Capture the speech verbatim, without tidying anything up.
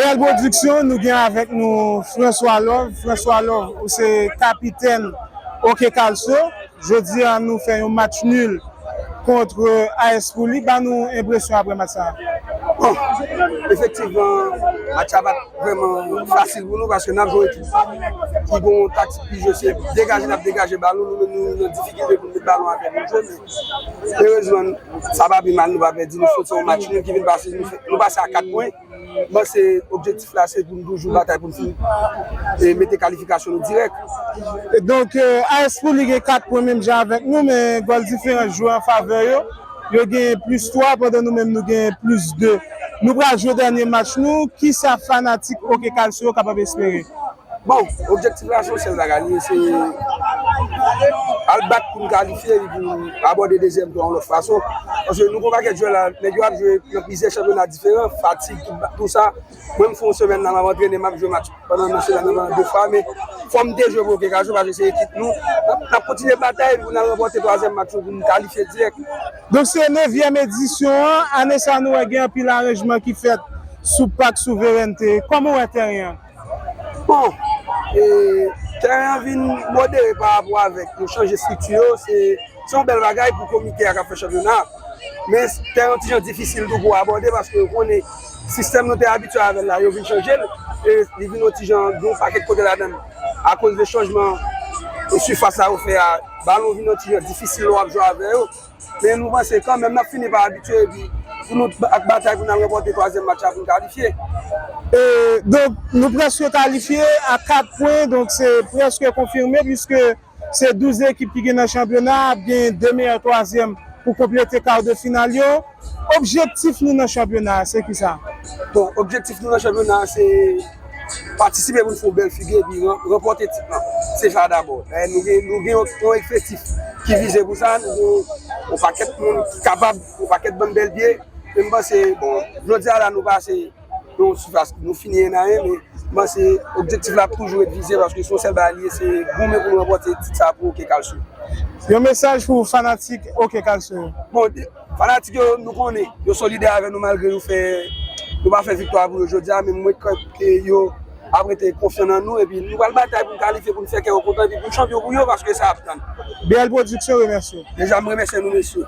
Bèl pwodiksyon, nou gen avèk nou François Love. François Love, ou se kapitèn Oke Kalso. Jodi a, nou fè yon match nul kont A S Pouli. Ba nou enpresyon apre match sa. Bon, efektivman, match la pa t vrèman fasil pou nou paske n ap jwe yon ekip ki gen yon taktik ki jwe, se degaje n ap degaje balon, nou menm nou nan difikilte pou n met balon atè pou n jwe, men erezman, sa pa pi mal, nou pa pèdi, nou soti yon match nul ki vin pase, nou fè- nou pase a kat pwen. M panse objektif la se pou n toujou batay pou n fin e mete kalifikasyon nou dirèk. Donk, A S Pouli gen kat pwen menm jan avèk nou, men gòl diferans jwe an favè yo. Yo gen plis twa, pandan nou menm nou gen plis de. Nou pral jwe dènye match nou. Kisa fanatik Oke Kalso yo kapab espere? Bon, objektif la se yon sèl bagay, li se al bat pou n kalifye epi pou n abòde dezyèm tou yon lòt fason. Paske nou gon pakèt jwè la, nèg yo ap jwe nan plizyè chanpyona diferan, fatig, tout, tout sa. Mwen, m fè yon semèn la, m ap antrene, m ap jwe match pandan nan semèn nan pandan de fwa, men fò m te jwe pou Oke Kalso paske se ekip nou. N ap, n ap kontinye batay pou n al ranpòte twazyèm match yo pou n kalifye dirèk. Donk, se nevyèm edisyon an. Ane sa, nou wè gen anpil aranjman ki fèt sou Pak Souverènte. Kòman w wè tèren an? Bon, e, tèren an vin modere pa rapò avèk yo chanje estrikti yo. Se, se yon bèl bagay pou komite a k ap fè chanpyona. Men tèren an ti jan difisil tou pou abòde paske yo konnen sistèm nou te abitye avè l la, yo vin chanje l. E li vin yon ti jan gen yon pakèt kote ladan l. Akoz de chanjman e sifas la yo fè a, balon vin yon ti jan difisil lè w ap jwe avè yo. Men nou panse kanmenm n ap fini pa abitye epi pou nou ak batay pou n al ranpòte twazyèm match la pou n kalifye. E, donk, nou prèske kalifye a kat pwen, donk se prèske konfime, piske se douz ekip ki gen nan chanpyona a, ap gen de meyè twazyèm pou konplete kar de final yo. Objektif nou nan chanpyona a, se kisa? Bon, objektif nou nan chanpyona a se patisipe pou n fè yon bèl figi epi ran- ranpòte tit lan. Se sa dabò. Eh, nou gen, nou gen yon, yon efektif ki vize pou sa, nou gen yon pakèt moun ki kapab, yon pakèt bann bèl pye. E m panse, bon, jodi a la nou pase nan yon sifas, nou fini en a en, men m panse objektif la ap toujou ret vize paske se yon sèl bagay li ye, se goumen pou nou ranpòte tit sa pou Oke Kalso. Yon mesaj pou fanatik Oke Kalso yo. Bon, fanatik yo, nou konnen, yo solidè avè nou malgre nou fè, nou pa fè viktwa pou yo jodi a, men mwen kwè ke yo ap rete konfyan nan nou epi nou pral batay pou n kalifye, pou n fè kè yo kontan epi pou n chanpyon pou yo paske sa ap tann. B L Production remèsye w. Deja m remèsye nou mesye.